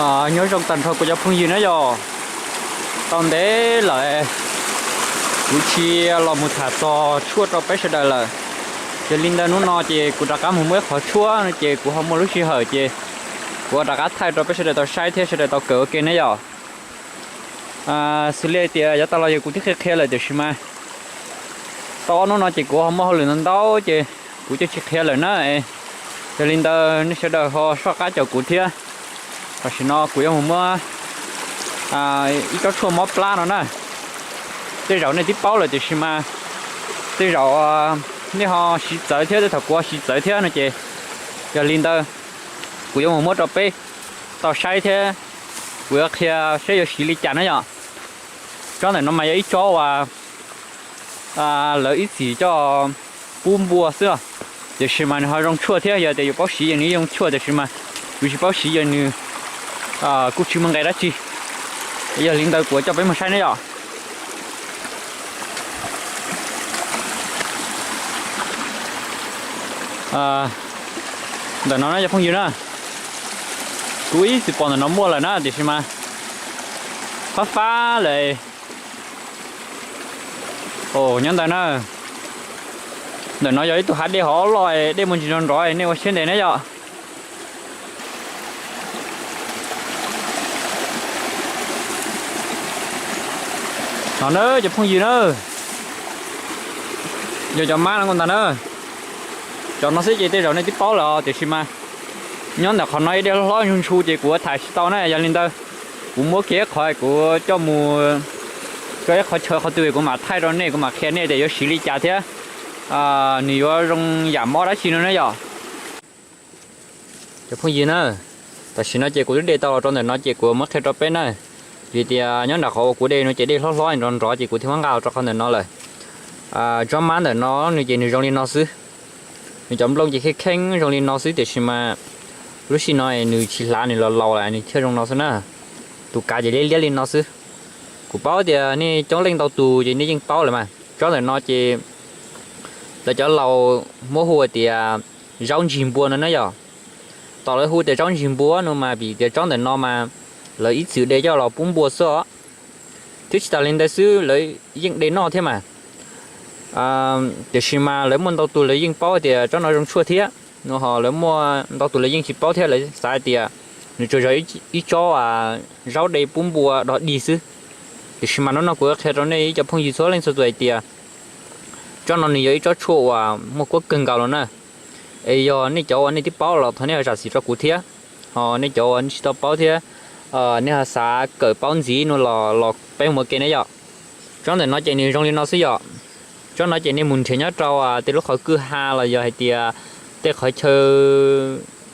Nyob zoo tag nrho kuv cov phooj ywg na yom. Tau ntev lawm kuv tsis los mus tham txog tshuaj rau peb sawv daws lawm. Yog li ntawd hnub no ces kuv rov qab mus muab ib qhov tshuaj no ces kuv ho muaj lub sij hawm ces kuv rov qab thaij rau peb sawv daws tau saib thiab sawv daws tau kawm ua ke na yom. Xws li tias yav tas los yog kuv twb qhia qhia lawm tiam sis mas tau ob hnub no ces kuv ho muaj hauj lwm ntau ntau ces kuv coj tsis qhia lawm na. Yog li ntawd nej sawv daws ho soj qab caum kuv thiab. Tam sim no kuv yuav mus muab ib tsob tshuaj mob plab no na. Tej zaum nej twb paub lawm tiam sis mas tej zaum nej ho siv txawv thiab tej thaum kuv ho siv txawv thiab no ces yog li ntawd kuv yuav mus muab rau peb tau saib thiab kuv yuav qhia saib yuav siv li cas na yom. Tsob ntawm no mas yog ib tsob uas lawv ib txwm coj pub npua xwb, tiam sis mas nws ho zoo tshuaj thiab. Yog tias yus paub siv ces nws zoo tshuaj, tiam sis mas yus tsis paub siv ces nws kuj tsis muaj nqe dab tsi. Yog li ntawd kuv coj peb mus saib ne yom. Ntawm no na cov phooj ywg na, kuv ib txwm pom ntawm no muaj lawm na tiam sis mas fab fab lawm. Nyob ntawd na, ntawm no yog ib tug hav dej hov loj, dej muaj ntsis nrov nrov, nej ua siab ntev ne yom. No na cov phooj ywg na, yog cov mab no ntag na. Cov no xwb ces tej zaum nej twb paub lawm tiam sis mas nyob ntawm qhov no ib dej hlob ntsug ntsug ces kuv tham tsis tau na. Yog li ntawd kuv muab kiag ib qho kuv coj mus, coj ib qho chaw qhov twg kuv mam thaij rau nej, kuv mam qhia nej tias yuav siv li cas thiab nws yuav zoo yam mob dab tsi no na yom. Cov phooj ywg na, tam sim no ces kuv twb de tau los rau ntawm no ces kuv muab qhia rau peb na. Vim tias nyob nram qhov uas kuv de no ces dej hlob hlob nrov nrov ces kuv thiaj muab nqa los rau qhov ntawm no lawm. Tsob mab ntawm no nws ces nws zoo li no xwb. Nws cov nplooj ces kheej kheeb zoo li no xwb tiam sis mas lub sij no nws tsis hlav, nws los laus lawm nws thiaj zoo no xwb na. Tus kav ces liab liab li no xwb. Kuv paub tias nej coob leej ntau tus ces nej yeej paub lawm mas tsob ntawm no ces lawv cov laus muab hu tias zaub ntsig npua no na yom. Tom lawv hu tias zaub ntsig npua no mas vim tias tsob ntawm no mas lawv ib txwm de coj los pub npua xwb os. Thiab tsis tas li ntawd xwb lawv yeej de noj thiab mas. Tiam sis mas lawv muaj ntau tus lawv yeej paub tias tsob no zoo tshuaj thiab no ho lawv muaj ntau tus lawv yeej tsis paub thiab lawv xav hais tias nws tsuas yog ib tsob zaub de pub npua dog dig xwb. Tiam sis mas hnub no kuv qhia rau nej ib co phooj ywg txhua leej txhua tus hais tias tsob no nws yog ib tsob tshuaj uas muaj kuab kawg nkaus los na. Es yog nej cov uas nej twb paub los thov nej ho zam txim rau kuv thiab, ho nej cov uas nej tsis tau paub thiab nej ho xav kawm paub ntxiv no los los peb mus ua ke ne yom. Tsob ntawm no ces nws zoo li no xwb yom. Tsob no ces nej mus nrhiav nyob rau tej lub qhov kwj ha los yog hais tias tej qhov chaw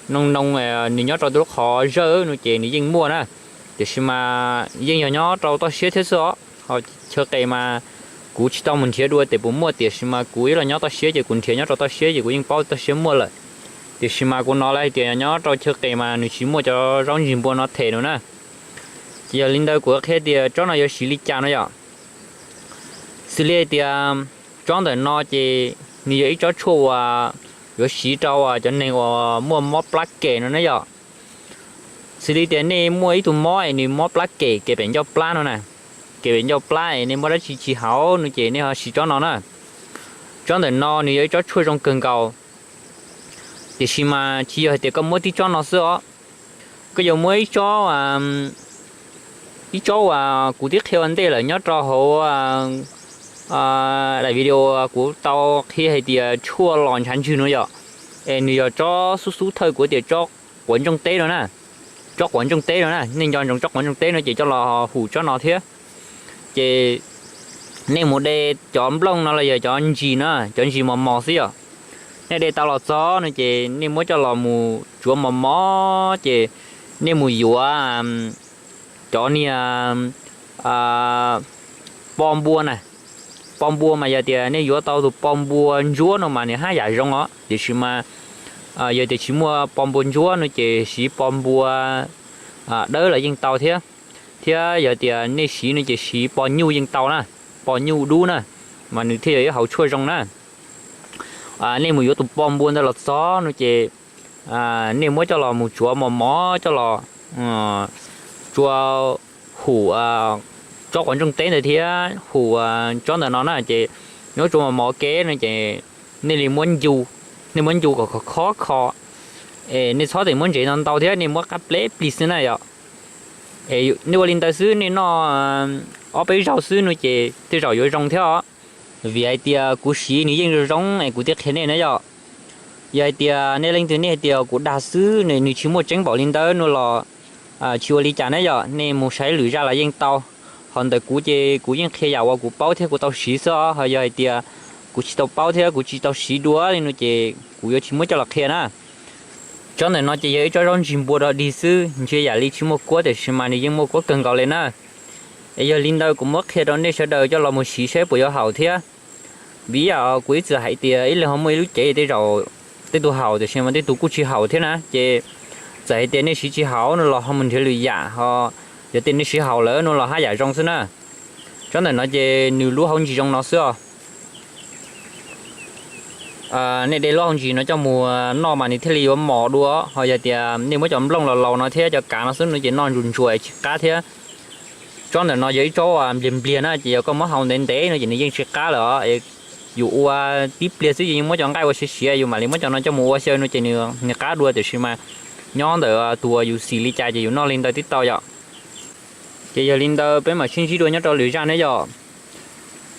noo noo, nws nyob rau tej lub qhov zawj no ces nws yeej muaj na. Tiam sis mas yeej yog nyob rau toj siab thiab xwb os. Ho chaw qes mas kuv tsis tau mus nrhiav dua tias puas muaj, tiam sis mas kuv ib los nyob toj siab ces kuv nrhiav nyob rau toj siab ces kuv yeej paub toj siab muaj lawm. Tiam sis mas kuv hnov lawv hais tias nyob rau chaw qes mas nws tsis muaj cov zaub ntsig npua no them no na. Ces yog li ntawd kuv qhia tias tsob no yuav siv li cas no yom. Xws li hais tias tsob ntawm no ces nws yog ib tsob tshuaj uas yuav siv rau cov neeg uas muaj mob plab kem no na yom. Xws li tias nej muaj ib tug mob es nws mob plab kem, kem pem ncauj plab no na, kem pem ncauj plab es nej muab dab tsi tsis haum no ces nej ho siv tsob no na. Tsob ntawm no nws yog ib tsob tshuaj zoo kawg nkaus, tiam sis mas tsis yog hais tias koj muab tib tsob no xwb os. Koj yuav muab ib tsob, ib tsob uas kuv twb qhia ua ntej lawm nyob rau hauv daim video kuv tau qhia hais tias tshuaj los ntshav ntswg no yom. Es nws yog tsob xub xub thawj kuv tias tsob quav ntsooj teb no na. Tsob quav ntsooj teb no na, nej nco ntsoov tsob quav ntsooj teb no ces coj los hum tsob no thiab. Ces nej mus de cov nplooj no los yog cov ntsis na, cov ntsis mos mos xwb yom. Nej de tau los txog no ces nej muab coj los mus tsuav mos mos ces nej mus yuav cov niag po npua na. Po npua mas yog tias nej yuav tau tus po npua ntsuab no mas nws haj yam zoo os, tiam sis mas yog tias tsis muaj po npua ntsuab no ces siv po npua dawb los yeej tau thiab. Thiab yog tias nej siv no ces siv po nyuj yeej tau na, po nyuj dub na, mas nws thiaj yog ib hauv tshuaj zoo na. Nej mus yuav tus po npua ntawd los txog no ces nej muab coj los mus tsuav mos mos coj los tsuas hum tsob quav ntsooj teb ntawd thiab hum tsob ntawm no na ces nyob tsuas mos mos kev no ces nej li muab ncu, nej muab ncu kom khov khov kho, es nej txhob tes muab ntsev ntau ntau thiab nej muab qab pleb plig xwb na yom. Es nej ua li ntawd xwb nej noj ob peb zaug xwb no ces tej zaum yuav zoo thiab os. Vim hais tias kuv siv nws yeej zoo zoo es kuv thiaj qhia nej na yom. Yog hais tias nej leej twg nej hais tias kuv dag xwb nws tsis muaj tseeb npaum li ntawd no los tsis ua li cas na yom, nej mus saib lwm zaj los yeej tau. Ho ntawm kuv ces kuv yeej qhia yam uas kuv paub thiab kuv tau siv xwb os, ho yog hais tias kuv tsis tau paub thiab kuv tsis tau siv dua li no ces kuv yuav tsis muab coj los qhia na. Tsob ntawm no ces yog ib tsob zaub ntsis npua dog dig xwb, ntsia yam li tsis muaj kuab tiam sis mas nws yeej muaj kuab kawg nkaus li na. Es yog li ntawd kuv muab qhia rau nej sawv daws coj los mus siv saib puas yuav haum thiab. Vim yam kuv ib txwm hais tias ib leeg ho muaj ib lub cev, tej zaum tej tus haum tiam sis mas tej tus kuj tsis haum thiab na. Ces txawm hais tias nej siv tsis haum no los ho mus nrhiav lwm yam, ho yog tias nej siv haum lawm no los haj yam zoo xwb na. Tsob ntawm no ces nws lub hauv ntsis zoo no xwb os. Nej de lub hauv ntsis no coj mus noj mas nws thiaj li yuav mos dua, ho yog tias nej muab cov nplooj los laus no thiab cov kav no xwb no ces noj ntsuas ntsuas tsis qab thiab. Tsob ntawm no yog ib tsob npliag npliag na, ces yog koj muab haus ntev ntev no ces nws yeej tsis qab lawm os. Yus ua tib pliag xwb yus yeej muab cov nqaij ua siav siav, yus mam li muab cov no coj mus ua xyaw no ces nws qab dua, tiam sis mas nyob ntawm tus uas yus xim li cas ces yus noj li ntawd tib tau yom. Ces yog li ntawd peb mam sib ntsib dua nyob rau lwm zaj ne yom.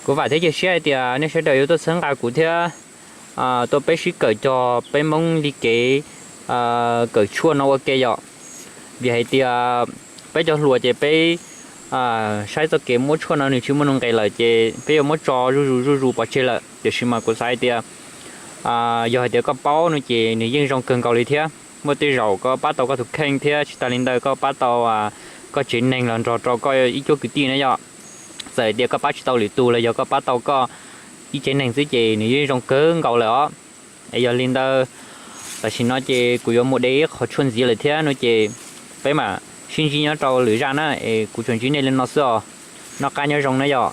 Kuv vam thiab cia siab hais tias nej sawv daws yuav tuaj txhawb nqa kuv thiab tuaj peb sib kawm cog peb Hmoob li kev kawm tshuaj no ua ke yom. Vim hais tias peb cov hluas ces peb saib txoj kev muab tshuaj no nws tsis muaj nuj nqis lawm ces peb yuav muab tso zuj zus zuj zus pov tseg lawm. Tiam sis mas kuv xav hais tias yog hais tias koj paub no ces nws yeej zoo kawg nkaus li thiab. Muaj tej zaum koj pab tau koj tus kheej thiab tsis tas li ntawd koj pab tau koj tsev neeg los nrog rau koj ib cuab kwv tij na yom. Txawm hais tias koj pab tsis tau lwm tus los yog koj pab tau koj ib tsev neeg xwb ces nws yeej zoo kawg nkaus lawm os. Es yog li ntawd, tam sim no ces kuv yuav mus de ib qho tshuaj ntxiv lawm thiab no ces peb mam sib ntsib nyob rau lwm zaj na, es kuv tsuas ntsib nej li no xwb os. Noj qab nyob zoo na yom.